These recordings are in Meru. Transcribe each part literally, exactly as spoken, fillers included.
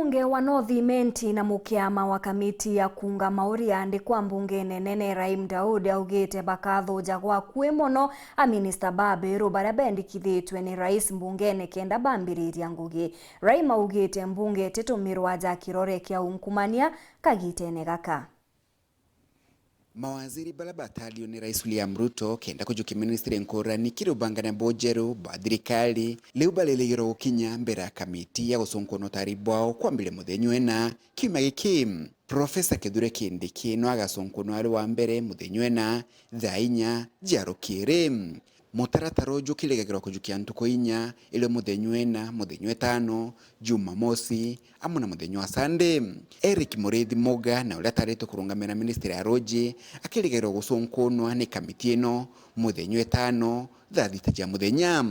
Mbunge wa North Imenti na mukiama wa kamiti ya kunga mauri ya andikwa mbungene nene Rahim Daud augite bakathuja gwa akui mono a minista baberu baria bendikithitue ni rais mbungene kenda bambiriria ngugi. Rahim augite mbunge ititumirwa ja kirore kia ungumania kagitene gaka. Mawaziri baria batario ni Rais William Ruto kenda kujukia ministry nkurani kiri ubangania bujeru bwa thirikari, riu baririgirwa gukinya mbere ya kamiti ya gucunkunwa utari bwao kwambiria muthenya wena kiumia giki. Professor Kithure Kindiki no agacunkunwa ari wa mbere muthenya wena thaa inya cia rukiri. Mutaratara uju ukirigagirwa kujukia ntuku inya, irio muthenya wena, muthenya wetano, Jumamosi, amwe na muthenya wa Sunday. Eric Muriithi Muga, na uria ataritwe kurungamira ministry ya ruuji, akirigagirwa gucunkunwa ni kamiti ino muthenya wetano, thaa thita cia muthenya.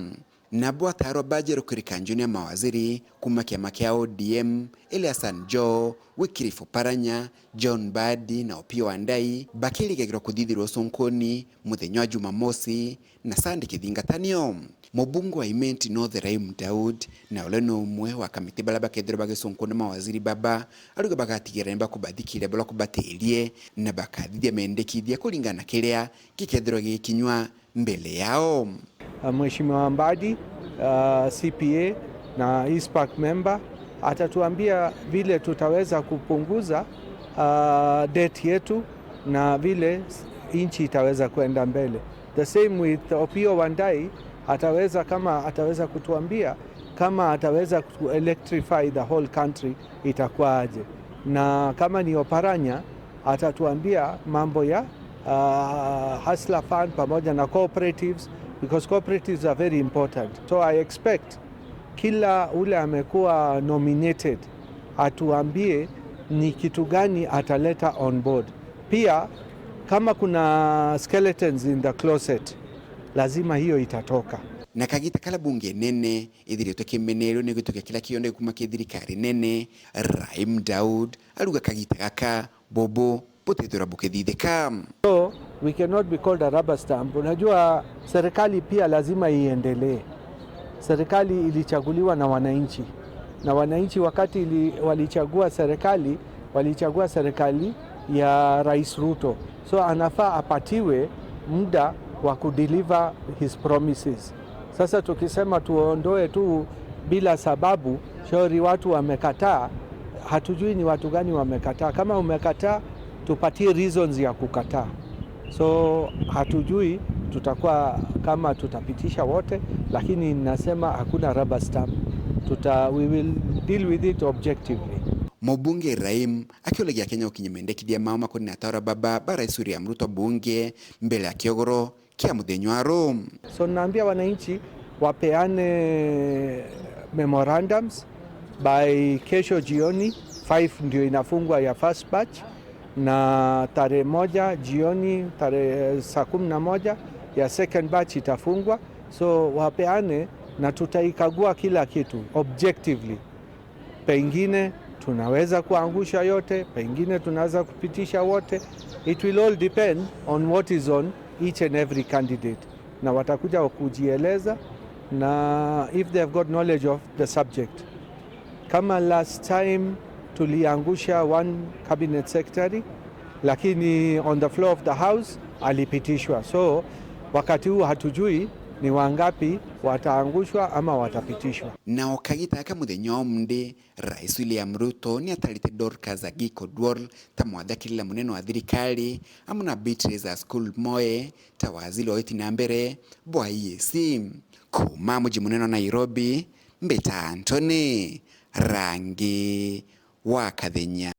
Nabo ataarwa bajeru kiri kanjuni ya mawaziri kuuma kiama kia O D M, Eli Hassan Joho, Wycliffe Oparanya, John Mbadi na Opiyo Wandayi bakirigagirwa kuthithirwa ucunkuni muthenya wa Jumamosi na Sunday kithingatanio. Mubunge wa Imenti North Rahim Daud, na uria ni umwe wa kamiti baria bakethirwa bagicunkuna mawaziri baba, arauga bagatigira ni bakubathikiria baria kubatirie na bakathithia mendekithia kuringana na kiria gikethirwa gigikinywa mbele yao. Uh, Mheshimiwa Mbadi, uh, C P A na ISPAC member, atatuambia vile tutaweza kupunguza, uh, debt yetu na vile nchi itaweza kwenda mbele. The same with Opiyo Wandayi, ataweza, kama ataweza kutuambia kama ataweza ku electrify the whole country itakuwa aje, na kama ni Oparanya, atatuambia mambo ya, uh, Hustler Fund pamoja na cooperatives, because cooperatives are very important. So I expect kila ule amekuwa nominated atuambie ni kitu gani ataleta on board. Pia, kama kuna skeletons in the closet, lazima hiyo itatoka. Na kagita karia bunge nene ithiritwe kimenerio ni gitukia kiria kionde kuma ki thirikari nene, Rahim Daud arauga kagita gaka bubu butithirwa bukithithika. So, we cannot be called a rubber stamp. Unajua, serikali pia lazima iendelee. Serikali ilichaguliwa na wananchi, na wananchi wakati ili, walichagua serikali, walichagua serikali ya Rais Ruto. So, anafaa apatiwe muda wa kudeliver his promises. Sasa tukisema tuondoe tu bila sababu, shauri watu wamekataa, hatujui ni watu gani wamekataa. Kama umekataa, tupatie reasons ya kukataa. So, hatujui tutakuwa kama tutapitisha wote, lakini nasema hakuna rubber stamp. Tuta, we will deal with it objectively. Mubunge Rahim akiuragia Akenya gukinyia mendekithia mao makonainie na ataarwa baba ba Rais William Ruto bunge mbere ya kiogoro kia muthenya wa ruu. So, naambia wananchi wapeane memorandums by kesho jioni, five ndio inafungwa ya first batch, na tarehe moja jioni, tarehe, saa kumi na moja ya second batch itafungwa. So, wapeane na tutaikagua kila kitu objectively. Pengine tunaweza kuangusha yote, pengine tunaweza kupitisha wote. It will all depend on what is on each and every candidate. Na watakuja kujieleza, na if they have got knowledge of the subject. Kama last time tuliangusha one cabinet secretary, lakini on the floor of the house alipitishwa. So, wakati huu hatujui ni wangapi wataangushwa ama watapitishwa. Nao kagita gaka muthenya wa Monday, Rais William Ruto ni atarite Dorcas Agiko Duol ta mwathakirira munene wa thirikari, amwe na Beatrice Askul Moe ta waziri wa witi na mbere bwa E A C. Kuuma muji munene wa Nairobi, mbita Anthony Rangi wa Kathenya.